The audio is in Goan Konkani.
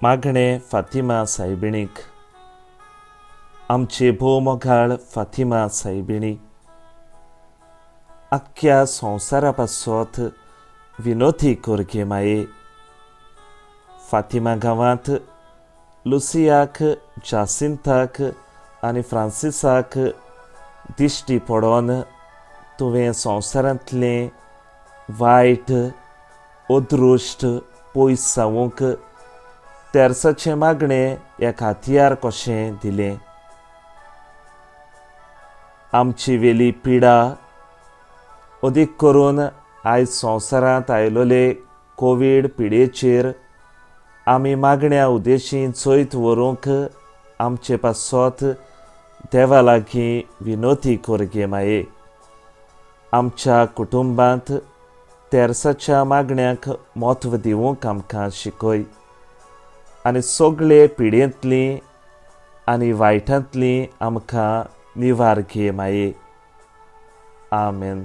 मागणें फातिमा सायबिणीक. आमचे भोव मोगाळ फातिमा सायबिणी, आख्ख्या संवसारा पासत विनोती कर गे माये. फातिमा गांवांत लुसियाक, जासिंताक आनी फ्रांसिसाक दिश्टी पडोन तुवें संवसारांतलें वायट अदृश्ट पयस जावंक तेर्साचें मागणें एक हत्यार कशें दिलें. आमची वेली पिडा, अदीक करून आयज संवसारांत आयलोले कोवीड पिडेचेर आमी मागण्या उद्देशी जैत व्हरूंक आमचे पासत देवा लागीं विनोती कर गे माये. आमच्या कुटुंबांत तेर्साच्या मागण्याक म्हत्व दिवंक आमकां शिकय आनी सगळे पिडेंतली आनी वायटांतली आमकां निवार घे माये. आमेन.